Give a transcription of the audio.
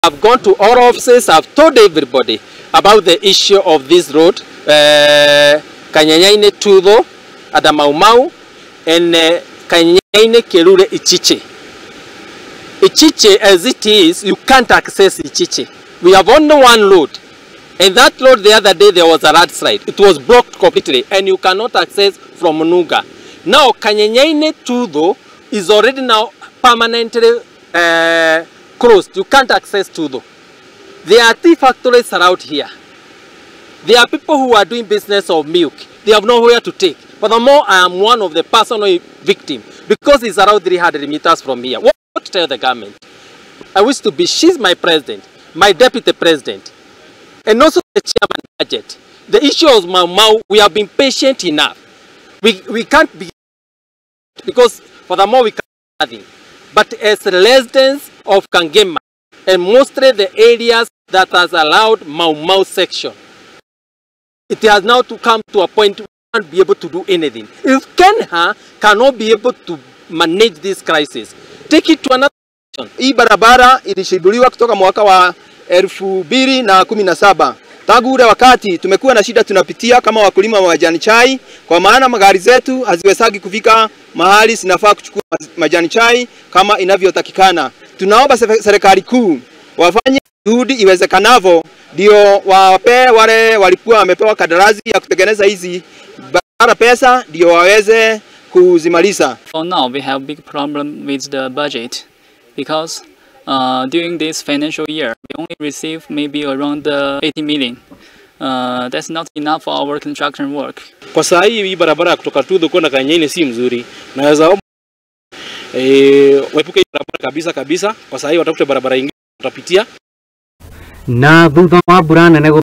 I've gone to all offices, I've told everybody about the issue of this road, Kanyenyaine Tutho, Adamaumau, and Kanyenyaine Kerure Ichiche. Ichiche, as it is, you can't access Ichiche. We have only one road. And that road the other day, there was a landslide. It was blocked completely, and you cannot access from Munuga. Now, Kanyenyaine Tutho is already now permanently closed. You can't access Tutho. There are tea factories around here. There are people who are doing business of milk. They have nowhere to take. Furthermore, I am one of the personal victims because it's around 300 meters from here. What to tell the government? I wish to be, she's my president, my deputy president, and also the chairman budget. The issue of Mau Mau, we have been patient enough. We can't be, because furthermore we can't do nothing. But as residents of Kangema, and mostly the areas that has allowed Mau Mau section, it has now to come to a point we can't be able to do anything. If Kenya cannot be able to manage this crisis, take it to another. Hii barabara ilishibuliwa kutoka mwaka wa 2017. Tangu ule wakati tumekuwa na shida tunapitia kama wakulima wa majani chai, kwa maana magari zetu haziwezagi kufika mahali zinafaa kuchukua majani chai kama inavyotakikana. Tunaomba serikali kuu wafanye juhudi iwezekanavyo ndio wape wale walikuwa wamepewa kandarasi ya kutengeneza hizi barabara pesa ndio waweze kuzimaliza. For now we have big problem with the budget because during this financial year we only receive maybe around 80 million. That's not enough for our construction work. Kwa saa hii barabara kutoka Tutho kwenda Kanyenyaine si mzuri. Naweza omba waepuke barabara kabisa kabisa. Kwa saa hii watafute barabara nyingine watapitia. Na thutha wa mbura nene.